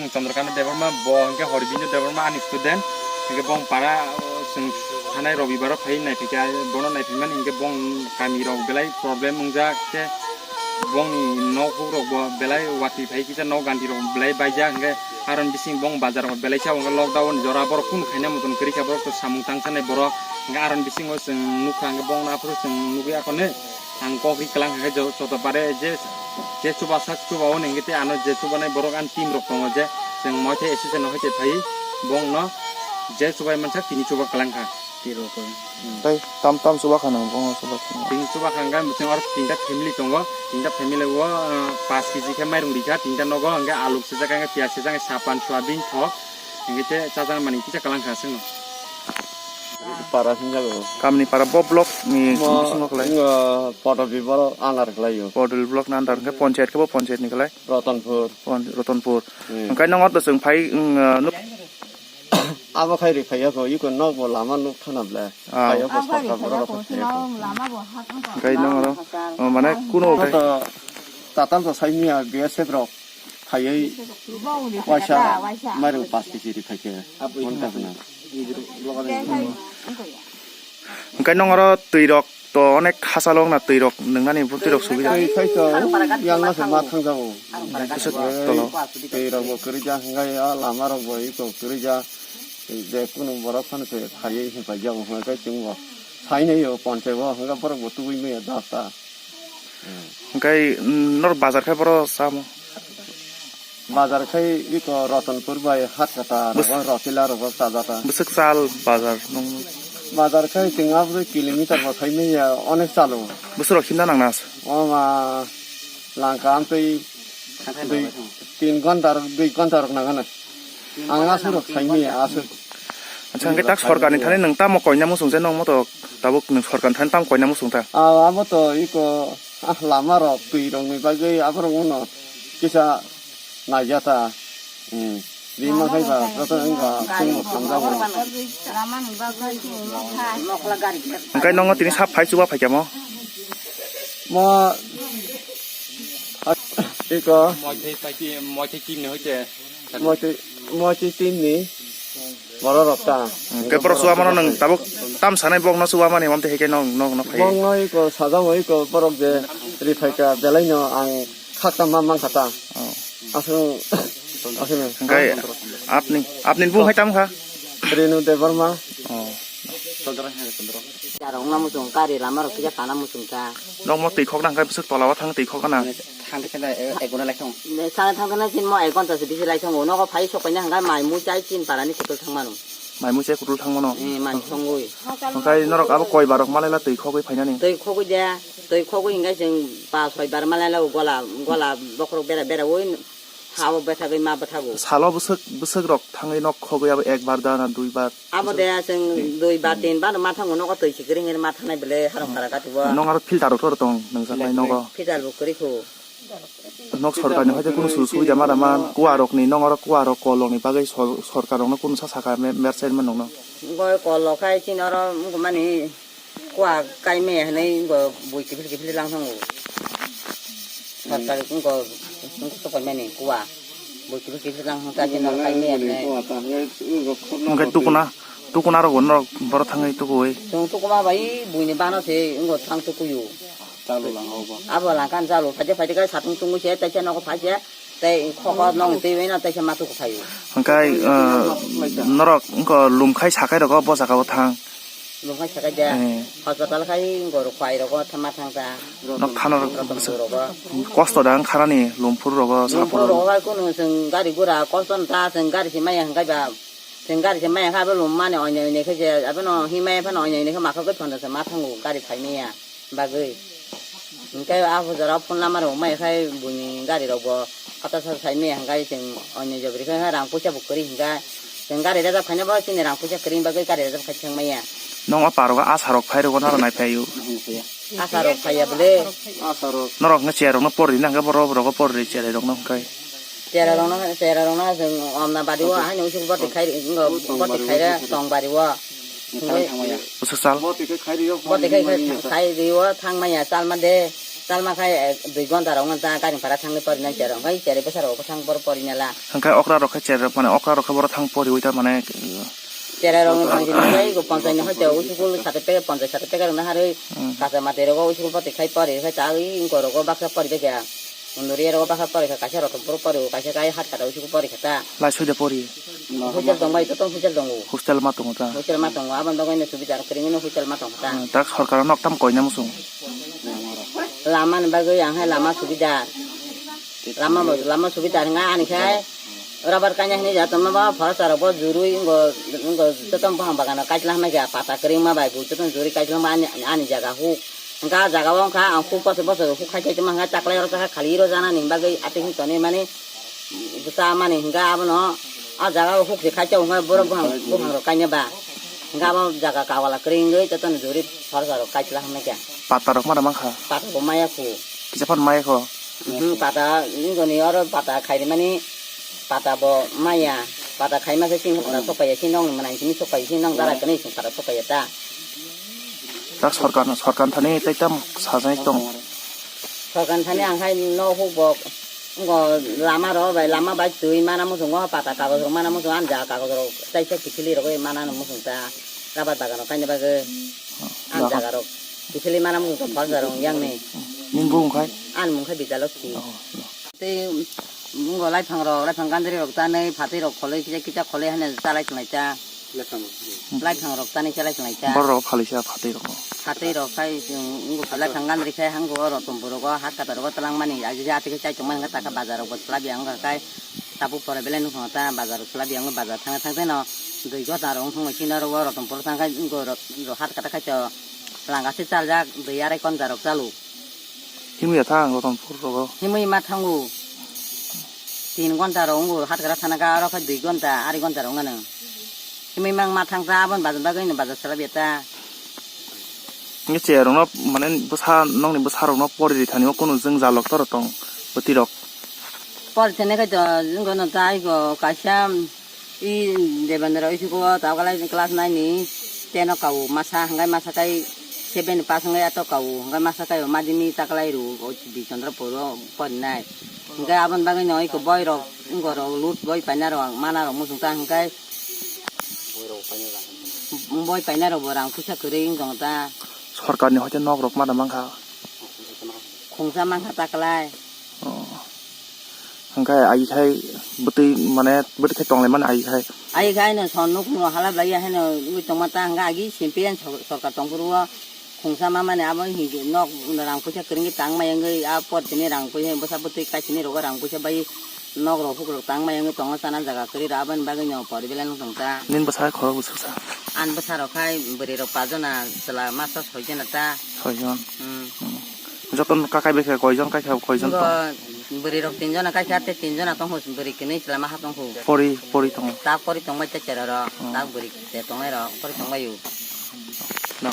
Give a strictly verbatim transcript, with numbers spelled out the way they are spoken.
Chandrakanta Debbarma, bo hwnkhe Horbindo Debbarma ani student, hwnkhe bong para, o, chwng thanai Robibaro phai naiphaikha, bono naiphaimani hwnkhe bong kamirok belai problem wngjak khe, bongni nok hukrok bo belai watwi phai kisa, nok ganti rok belai baijak, hwnkhe aron bising bong bazar rok belai sa, hwnkhe lockdown jora borok kunu khaina muchung kwrwi kha, borok to samung tangsanai borok, hwnkhe aron bisingo chwng nukha, hwnkhe bongno aphuru chwng nugwi akhone ang kok ri kwlang kha khe jo-, joto pare je, je chubasak chuba o hwnkhe tei ano je chubanai borok ani team rok tongo je chwng moithai association no hai phai bongno je chubai mansak tini chuba kwlang kha. Tiro ko. Hmm. Tei tam tam chuba kha nang bongno chuba kha. Tini chuba kha hwnkhe chwng oro tinta family tongo, tinta family o, ah, paanch kg khe mairung rikha, tinta nogo hwnkhe alu sijak, hwnkhe piyaj sijak, hwnkhe sapan, soyabin, thok, hwnkhe tei chajakmani kisa kwlang kha chwngno. Para hinjago. Kamni para bo block ni Mo, bisingo khlai. Ngo, Podol Biboro under khlaio. Podol block ni under hwnkhe panchayat khe bo panchayat ni khlai. Ratanpur. Pon-, Ratanpur. Hmm. Hwnkhe nang ordo chwng phai, wng, ah, nuk- Abo khai ri phaiya ko, iko nok bo lama nuk thana ble. Ah. Phaiya ko, sorkar borok phaiya ko, phaiya ko. Hwnkhe nang oro, oh, mane kuno Tatal to saimia B S F rok. Khaiwi waisa mairung paanch kg ri phaikhe. Mon kahna. Hwnkhe nong oro twi rok to onek hachalo wngna twi rok nwngnani bo twi rok subida. Twi khai to yang masa ma thangjago. Twi rok bo kwrwija hwnkhe o lama rok bo iko kwrwija. Je kunu borok phano se khaiwi hwnkhai jago hwnkhai chwng bo. Sainai o ponchai bo hwnkhe borok bo tubui maya dasta. Hwnkhe, mm, nor bazar khai boro samo? Bazar khai iko Ratanpur bai Hatkata rogo, Rotila rogo chajata. Bwswk chal bazar nung? Bazar khai chwng aboni kilometer bo khai manya onek chalo. Bwswk rok hinda nangna? Oma langka amtwi dui, tin ghonta rok, dui ghonta rok nangana. Ang aswk rok saimanya aswk. Acha, hwnkhe tak sorkarni thani nwng tamo koina muchung se nwng moto tabuk nwng sorkarni thani tamo koina muchung ta? Ah, abo to iko, ah, lama rok twi rokni bagwi aborok wngno kisa naijata. Hmm. Bini makhai ba joto wngkha chwngno thamjago. Hwnkhe nongo tini sap phai chuba phaikha mo? Mo, ah, iko. Moithai paiti, moithai kimni hoite. Moitwi, moitwi team ni borok rok ta. Hwnkhe borok chuwa mano nwng tabuk tam sanai bokno chuwa mani, wamtwi hai khe nok, nok, nok phai. Bokno iko sajamo iko borok je ri phaikha belai no ang khakta ma mankha ta. Oh. Aswk, aswk. Hwnkhe apni, apni bung hai tam kha? Renu Debbarma. Oh. Chara wngna muchung, gari lama rok kisa kana muchung ta. Nok mo twi khok nang khe bwswk tola o thang twi khok gana. Thang khe na, eh, ek ghonta lai thang. Sana thang khe na sin mo ek ghonta se bisi lai thang o. Nogo phai sok paina hwnkhe mai mui chai chin para ni kutul thang mano. Mai mui chai kutul thang mano. Eh, mai songwi. Hwnkhe norok abo koi barok malai la twi khogwi phainani. Twi khogwi de, twi khogwi hwnkhe chwng pa soi bar malai la o gola, gola bokhorok bera bera oi. Hao bwthagwi ma bwthago. Salo bwswk, bwswk rok thangwi nok khogwi abo ek bar da na dui bar? Abo de chwng dui bar, tin bar ma thango, nogo twi si kwrwi hwnwi ma thanai bwle harong para kati bo. Nong aro filter rok tor tong nwngjak nai nogo. Filter bo kwrwi kho. Nok sorkar ni hoite kunu sujuk subida ma rama, kuwa rok ni nong aro kuwa rok kol rok ni bagwi sor-, sorkar rok no kunu sa saka me-, mer chairman rok no. Goi kol rok khai chini oro wngkha mani. Kua kai maya hinui bo bui kiphil kiphil lang thango. Sarkar wngko, wngko tokoi mani kua. Bui kiphil kiphil lang thang ta chini kai maya hinui. Hwnkhe tukuna, tukuna rok bo norok borok thangwi tukuwi. Chwng tukuma bai buini bano se wngko thang tukuyu. Abo langkha chalo, phaide phaide khe satung tungwi se, taisa nogo phaise. Tei khoko nong twiwi no teisa ma tuku phaio. Hwnkhe, uh, norok wngkha lum khai sakai rogo bo jaga o thang. Lum khai sakai de. Eh. Hospital khai wngkha rok khai rogo thama thang ta. Nok thana rok Rogo. Kosto da wngkha nani lum phuru rogo Lum saphuru. Phuru rogo khai kunu chwng gari gura kosto wng ta chwng gari se maya hwnkhe ba. Chwng gari se maya kha abo lum mani oinai oinai khe je abo no himaya phano oinai oinai khe makha goi thondo se ma thango gari phai maya. Bagwi. Hwnkhe a hojaro phone number rok mai khai buini gari rok bo kata sa sai maya hwnkhe chwng onyo jabri khai rang puisa bo kwrwi hwnkhe chwng gari rejak phaina bo chini rang puisa kwrwi bagwi gari rejak khai thang maya. Nong o parok o asa rok phai rwgo naro nai phai o. Asa rok phaiya bwle. Asa rok. Norok hwnkhe chair rok no por rina hwnkhe borok borok o por ri chair rok no hwnkhe. Chair rok no chair rok no chwng omna bari o haino usuk boti khai ri boti khai re tong bari o. Hwnkhe Bwswk sal? Bo twi khe khai rio, bo twi khe khai rio, khai rio, thang maya, chal ma de. Talma khai, eh, dui gonta rok wngkha ta gari bhara thangwi porinai cherok. Wngkha cherok bwsarok bo thang boro porinai la. Hwnkhe okra rok khe cherok, mane okra rok khe boro thang poriwi ta mane, eh, Cherok ni thang sini khai go ponchai ni hoite usukul sate pe ponchai sate pe rok naharwi Hmm. kacha mate rogo usukul poti khai pori khai ta wi wngko rogo baksa pori bekya. Unduri rogo baksa pori khai kaisa roto boro pori kaisa kai hat kata usukul pori kha ta. Lai soida pori. Hotel tong bai to tong hotel tongo. Hostel ma tongo ta. Hotel ma tongo abon bagwi no subida kwrwngwi no hotel ma tongo ta. Hmm, tak sorkar no tam koina musung. Lama ni bagwi ang hai lama subida. Lama bo, lama subida hinga ani khai. Rubber kaina hinwi ja tongma ba forest rok bo jurui ngo ngo joto buphang bagano kaitla hamai kha pata kwrwngma bai bo joto jurui kaitla ma ani, ani jaga huk. Hingka ah jaga o wngkha ang huk bosor bosor huk khai khai tongma hingka chaklai rok kha khali rw jana ni bagwi atwng toni mani bwsa mani hingka abono ah jaga o huk se khai tong hingka borok buphang buphang rok kaina ba hingka abo jaga kawala kwrwngwi joto jurui forest rok kaitla hamai kha. Pata rok ma rw mankha. Pata bo maya khu. Kisa phano maya kho. Mhm, pata, nini oro pata khaimani, pata bo maya, pata khaima se sini pata sokpaiya, sini nong manai sini sokpaiya, sini nong dara kani sini pata sokpaiya ta. Tak sorkar, sorkar thani tei tam sajai tong. Sorkar thani ang hai no huk bo, ngo lama ro bai, lama bai twi mana muchungo pata kagoj rok mana muchungo, ani jaga kagoj rok tai sai kiphilwi rogwi mana no muchung ta, rabar bagan rok kaina bagwi. Ang jaga rok kiphilwi mana muchung ta, phal jaga rok yang ni. Nini bumung khai? Ani mung khe Bidyalokhi. Oh, no. Tei mungo laiphang rok, laiphang gandri rok tanwi, phatwi rok kholwi, kisa kisa kholwi hwnwi chalai tonglai ta. Laiphang rok tanwi chalai tonglai ta. Borok rok phalwi sa phatwi rok no. Phatwi rok khai, um, mungo laiphang gandri khai, hango o rotom borok o, hat kata rok o twlang mani, agi atwi khe chai tongmani wngkha, taka bazar rok bo chwla biyang wngkha khai, tabuk pore belai nukho ta, bazar rok chwla biyang wngkha, bazar thangna thang tei no, dui gota rok wngthang bai chini oro o rotom borok thang khai, mungo rok, rok hat kata khai to, langa se chaljak, dui arai konja rok chalu. Himwi ya thang Ratanpur rogo. Himwi ma thango. Tin gonta rok wngo hatkara thana ka aro kha dui gonta, ari gonta rok wngo. Himwi mang ma thang ta abon bazar bagwi no bazar sala beta. Nge che rok no mane bwsa nokni bwsa rok no pori ri thani o kunu jwng jalok toro tong bwtwi rok. Pori thani khai to jwng no tai go kaisa. I Devendra isugo takalai class nine ni ten o kau masa hingkai masa kai seven ni pass hingkai ato kau hingkai masa kai madhyamik takalai ru o di Chandrapur o porinai hingkai aboni bagwi no iko boi rok wngko rok lut boi paina rok mana rok muchung ta hingkai boi paina rok bo rang puisa kwrwi wng tong ta. Sorkar ni hoite nok rok mana mankha. Khungsa mankha takalai. Oh. Hingke ai khai bwtwi mane bwtwi khai tonglaimani ai khai. Ai khai no son nuk no hala blai ya haino wngwi tongma ta hingke agi simpi yan sor-, sorkar tongphuru o khungsa ma mani abo hingke nok rang puisa kwrwngwi tang mai wngwi a por tini rang puisa bwsa bwtwi kaisini rogo rang puisa bai nok rok hukrok tang mai wngwi tongo chana jaga kwrwi rw aboni bagwi no pori belai no tong ta. Nini bwsa khorok bwswk sa? Ani bwsa rok khai bwrwi rok pa jona chwla masa soi jona ta. Soi jon. Hmm. Hmm. Joto no kakai bai khe koi jon kai kha koi jon tong? Bo bwrwi rok tin jona kai kha tei tin jona tong ho bwrwi kwnwi chwla ma ha tong ho. Pori pori tongo. Ta pori tong bai tei chera rok Hmm. ta bwrwi te tong nai rok pori tong bai o. No.